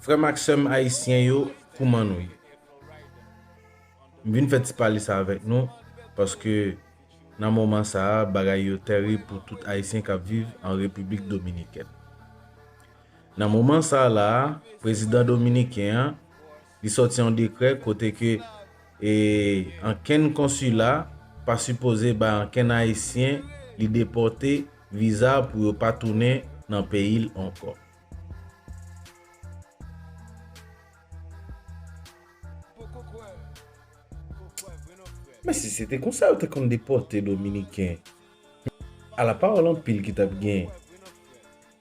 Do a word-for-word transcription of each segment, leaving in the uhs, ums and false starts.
Frè m ak sè m ayisyen yo, kouman nou ye? M vin fè ti pale sa avèk nou, paske nan moman sa a, bagay yo tèrib pou tout ayisyen k ap viv an Repiblik Dominikèn. Nan moman sa a la a, prezidan dominiken an, li sòti yon dekrè kote ke, e, ankenn konsila pa sipoze bay ankenn ayisyen li depòte viza pou yo pa tounen nan peyi l ankò. Men si se te konsa yo te konn depòte Dominiken. Ala pawòl anpil ki t ap genyen.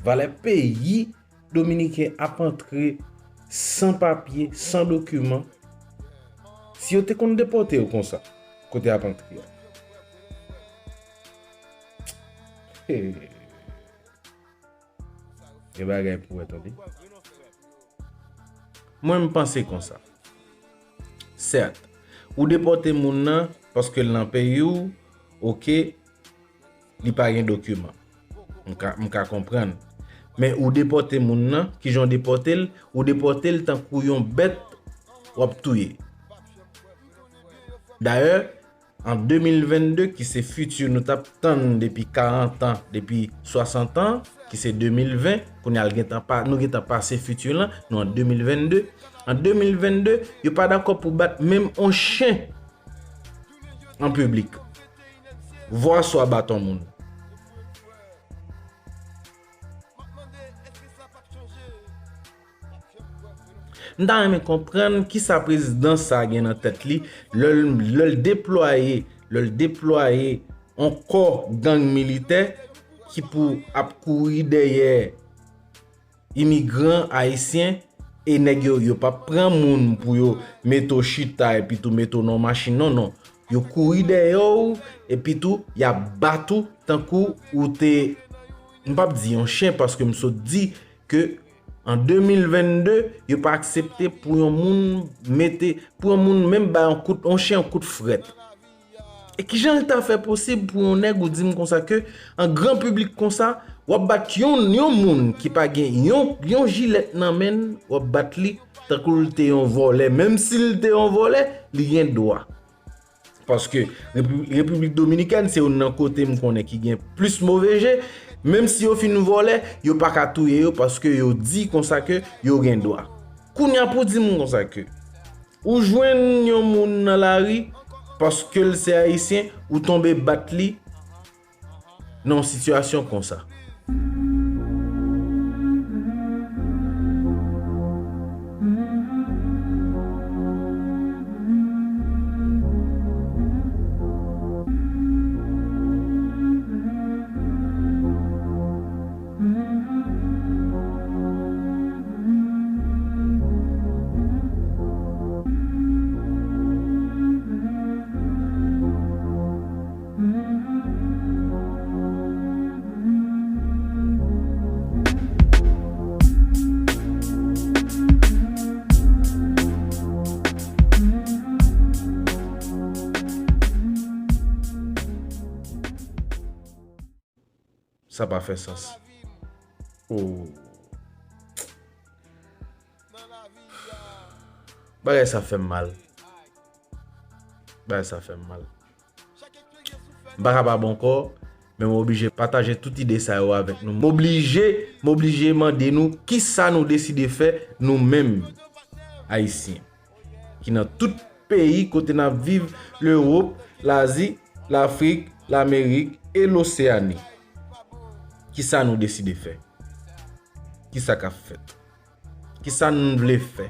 Valè peyi Dominiken ap antre san papye, san dokiman. Si yo te konn depòte yo konsa, kote y ap antre a? Hey. Gen bagay pou wè tande. Mwen, m panse konsa. Sèt, ou depòte moun nan paske l nan peyi w, oke, li pa gen dokiman. M ka, m ka konprann. Men ou depòte moun nan, kijan w depòte l? Ou depòte l tankou yon bèt w ap touye. Dayè, an de mil vennde, ki se fiti nou t ap tann depi karant an, depi swasant an, ki se de mil ven, kounye a l gentan pa, nou gentan pase fiti lan, nou an de mil vennde. An de mil vennde, yo pa dakò pou bat menm on chen an piblik. Vwa swa bat on moun. M ta renmen konprann kisa prezidan sa a gen nan tèt li lè l, lè l deplwaye, lè l deplwaye on kò gang militè ki pou ap kouri dèyè imigran ayisyen, e nèg yo, yo p ap pran moun pou yo mete w chita epi tou mete w nan yon machin, non, non. Yo kouri dèyè w, epi tou, y ap bat ou tankou ou te, m p ap di yon chen, paske m sot di ke an de mil vennde, yo pa aksepte pou yon moun mete, pou yon moun menm bay yon kout, yon chen yon kout frèt. E kijan l ta fè posib pou yon nèg ou di m konsa ke an gran piblik konsa, w ap bat yon, yon moun ki pa gen yon, yon jilèt nan men l, w ap bat li tankou l te yon vòlè. Menm si l te yon vòlè, li gen dwa. Paske Repi-, Repiblik Dominikèn se youn nan kote m konnen ki gen plis move je. Menm si yo fin vòlè, yo pa ka touye yo paske yo di konsa ke yo gen dwa. Kounye a pou di m konsa ke ou jwenn yon moun nan lari paske l se ayisyen, ou tonbe bat li nan yon sitiyasyon konsa. Sa pa fè sans. Oh. Bagay sa fè m mal. Bagay sa fè m mal. M pa kapab ankò, men m oblije pataje tout ide sa yo avèk nou. M oblije, m oblije mande nou kisa nou deside fè nou menm, Ayisyen, ki nan tout peyi kote n ap viv, Lewòp, Lazi, Lafrik, Lamerik e Loseyani. Kisa nou deside fè? Kisa k ap fèt? Kisa n vle fè?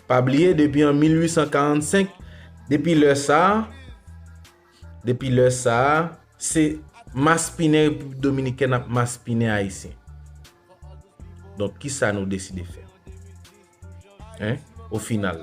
Pa bliye, depi an mil uit san karannsenk, depi lè sa a, depi lè sa a, se maspinen Repiblik Dominikèn ap maspinen Ayisyen. Donk, kisa nou deside fè? Hein? O final.